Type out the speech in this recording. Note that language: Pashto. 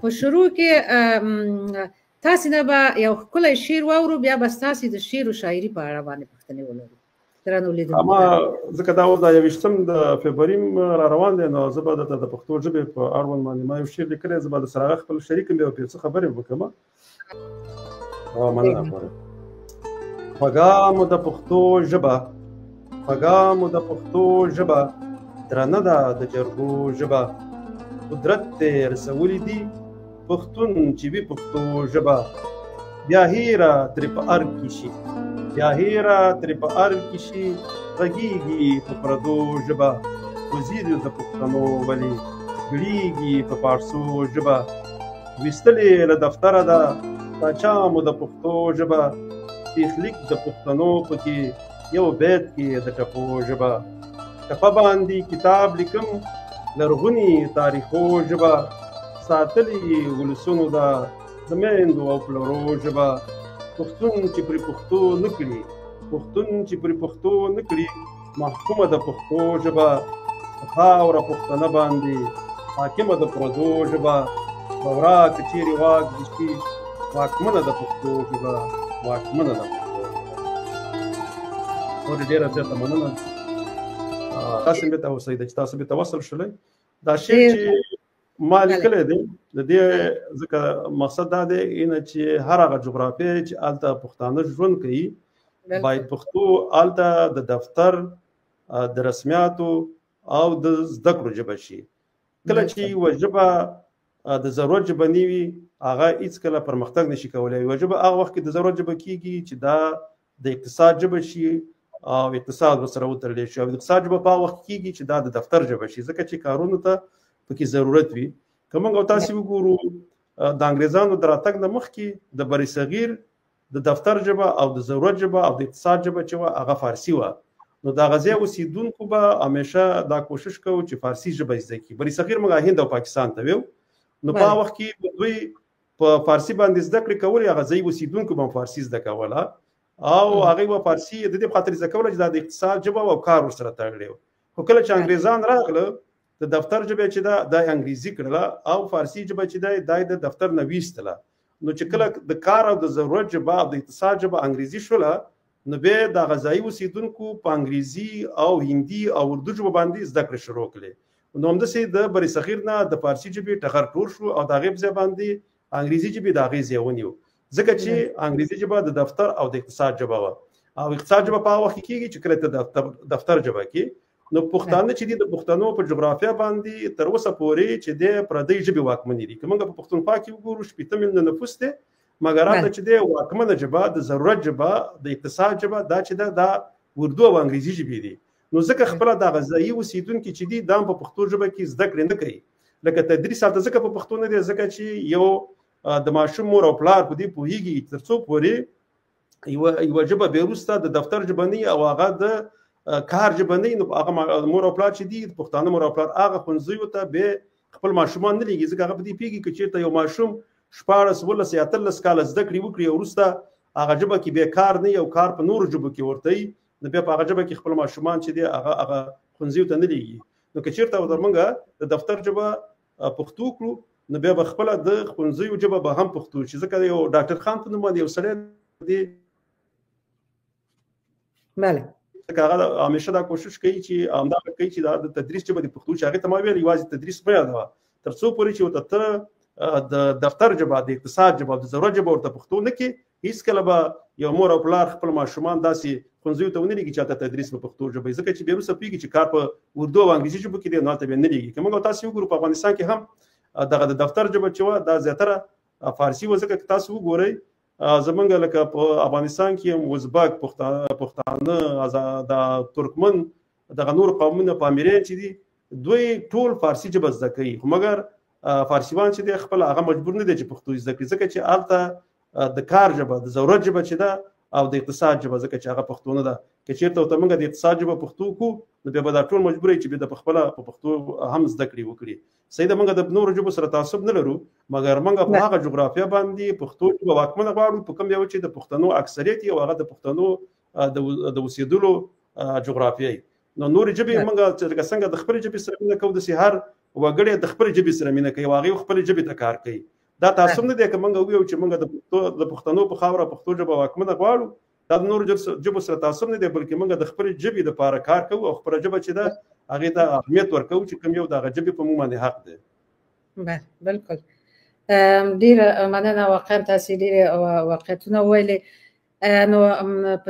په شروع کې تاسې نه به یو ښکلی شعر واورو، بیا به ستاسې د شعر او شاعري په اړه باندې پوښتنې ولرو. درنو لیدونکو، اما ځکه دا اوس د 21 د فبروري را روان دی، نو زه به درته د پښتو ژبې په اړوند باندې ما یو شعر لیکلی، زه به د سره هغه خپل شریک کړم، بیا به پرې څه خبرې وکړم. مننه. خوږه مو د پښتو ژبه، خوږه مو د پښتو ژبه، درنه ده د جرګو ژبه، قدرت دې رسولي دي پښتون چې وي پښتو ژبه، بیا هیره ترې په ارګ کې شي، بیا هیره ترې په ارګ کې شي، غږیږي په پردو ژبه، وزیر د پښتنو ولې ګړیږي په پارسو ژبه، ویستلې له دفتره ده پاچا مو د پښتو ژبه، تخلیق د پښتنو پکې یو بیت کې د ټپو ژبه، ټپه باندې کتاب لیکم لرغوني تاریخو ژبه، ساتلي ولسونو ده د میندو او پلرو ژبه، پښتون چې پرې پښتو نه کړي، پښتون چې پرې پښتو نه کړي، محکومه د پښتو ژبه، خاوره پښتنه باندې حاکمه د پردو ژبه، بورا که چیرې واک دي شي، واکمنه د پښتو ژبه، واکمنه د پښتو ژبه. ډېره زیاته مننه. تاسو به ته اوسئ چې تاسو به تواصل شولئ. دا شعر چې ما لیکلی دی د دې ځکه مقصد دا دی ان چې هر هغه جغرافیه چې هلته پښتانه ژوند کوي باید پښتو هلته د دفتر د رسمیاتو او د زده کړو ژبه شي. کله چې یوه ژبه د ضرورت ژبه نه وي هغه هیڅکله پرمختګ نشي کولی. یوه ژبه هغه وخت کې د ضرورت ژبه کیږي چې دا د اقتصاد ژبه شي او اقتصاد ورسره وتړلی شي، او اقتصاد ژبه په هغه وخت کیږي چې دا د دفتر ژبه شي، ځکه چې کارونو ته پکې ضرورت وي. که موږ او تاسې وګورو د انګریزانو د راتګ نه مخکې د بر صغیر د دفتر ژبه او د ضرورت ژبه او د اقتصاد ژبه چې وه هغه فارسي وه. نو د هغه ځای اوسېدونکو به همیشه دا کوشش کوو چې فارسي ژبه زده کړي. بر صغیر موږ هند او پاکستان ته ویو، نو په هغه وخت کې دوی په فارسي باندې زده کړې کولې، هغه ځای اوسېدونکو به فارسي زده کوله او هغوی به فارسي د دې په خاطر زده کوله چې دا د اقتصاد ژبه او کار ورسره تړلی و. خو کله چې انګریزان راغله د دفتر ژبه چې ده دا انګریزي کړله او فارسي ژبه چې ده دا د دفتر نه ویستله. نو چې کله د کار او د ضرورت ژبه او د اقتصاد ژبه انګریزي شوله، نو بیا د هغه ځایي اوسېدونکو په انګریزي او هندي او اردو ژبه باندې زده کړې شروع کړې. نو همداسې د بر صغیر نه د فارسي ژبې ټغر ټول شو او د هغې په ځای باندې انګریزي ژبې د هغې ځای ونیو، ځکه چې انګریزي ژبه د دفتر او د اقتصاد ژبه وه، او اقتصاد ژبه په هغه وخت کې کېږي چې کله ته دفتر ژبه کې. نو پښتانه چې دي د پښتنو په جغرافیا باندې تر اوسه پورې چې دی پردۍ ژبې واکمنې دي. که موږ په پښتونخوا کې وګورو 60 میلیونه نفوس دی، مګر هلته چې دی واکمنه ژبه د ضرورت ژبه د اقتصاد ژبه دا چې ده دا اردو او انګریزي ژبې دي. نو ځکه خپله دغه ځایي اوسېدونکي چې دي دا هم په پښتو ژبه کې زده کړې نه کوي. لکه تدریس هلته ځکه په پښتو نه دی، ځکه چې یو د ماشوم مور او پلار په دې پوهېږي تر څو پورې یوه ژبه بیا وروسته د دفتر ژبه نه او هغه د کار ژبه نه، نو هغه مور او پلار چې دي پښتانه مور او پلار هغه ښوونځیو ته به خپل ماشومان نه لېږي، ځکه هغه په دې پوهېږي که چېرته یو ماشوم 16 17 یا 18 کاله زده کړې وکړي او وروسته هغه ژبه کې بیا کار نه او کار په نورو ژبو کې ورته وي، نو بیا په هغه ژبه کې خپل ماشومان چې دي هغه هغه ښوونځیو ته نه لېږي. نو که چېرته ورته موږ د دفتر ژبه پښتو کړو، نو بیا به خپله د ښوونځیو ژبه به هم پښتو شي، ځکه یو ډاکټر خان په نوم باندې یو سړی دی، بله، ځکه هغه همیشه دا کوشش کوي چې همدا کوي چې دا د تدریس ژبه د پښتو چې هغې ته ما ویل یوازې تدریس مه یادوه، تر څو پورې چې ورته ته د دفتر ژبه د اقتصاد ژبه د ضرورت ژبه ورته پښتو نه کړې، هیڅکله به یو مور او پلار خپل ماشومان داسې ښوونځیو ته ونه لېږي چې هلته تدریس په پښتو ژبه وي، ځکه چې بیا وروسته پوهېږي چې کار په اردو او انګریزي ژبو کې دی، نو هلته بیا نه لېږي. که موږ او تاسې وګورو په افغانستان کې هم دغه د دفتر ژبه چې وه دا زیاتره فارسي وه، ځکه که تاسو وګورئ زمونږ لکه په افغانستان کې هم ازبک، پښتانه، د ترکمن، دغه نور قومونه پامیریان چې دي دوی ټول فارسي ژبه زده کوي، خو مګر فارسیوان چې دی خپل هغه مجبور نه دی چې پښتو زده کړي، ځکه چې هلته د کار ژبه د ضرورت ژبه چې ده او د اقتصاد ژبه، ځکه چې هغه پښتو نه ده. که چېرته ورته موږ د اقتصاد ژبه پښتو کړو، نو بیا به دا ټول مجبور چې بیا د په خپله په پښتو هم زده کړې وکړي. صحیح ده، موږ د نورو ژبو سره تعصب نه لرو، مګر موږ په هغه جغرافیا باندې پښتو ژبه واکمنه غواړو په کوم یو چې د پښتنو اکثریت یې او هغه د پښتنو د اوسېدلو جغرافیا. نو نورې ژبې موږ چې لکه څنګه د خپلې ژبې سره مینه کوو، داسې هر وګړي د خپل ژبې سره مینه کوي او هغه خپل ژبې ته کار کوي. دا تعصب نه دی که موږ وایو چې موږ د پښتنو په خاوره پښتو ژبه واکمنه غواړو، دا د نورو ژبو سره تعصب نه دی، بلکې موږ د خپل ژبې لپاره کار کوو او خپله ژبه چې ده هغې ته اهمیت ورکوو چې کوم یو د هغه ژبې په موږ باندې حق دی. بله بالکل، ډیره مننه، واقعا تاسو ډیر واقعیتونه وویلې. نو په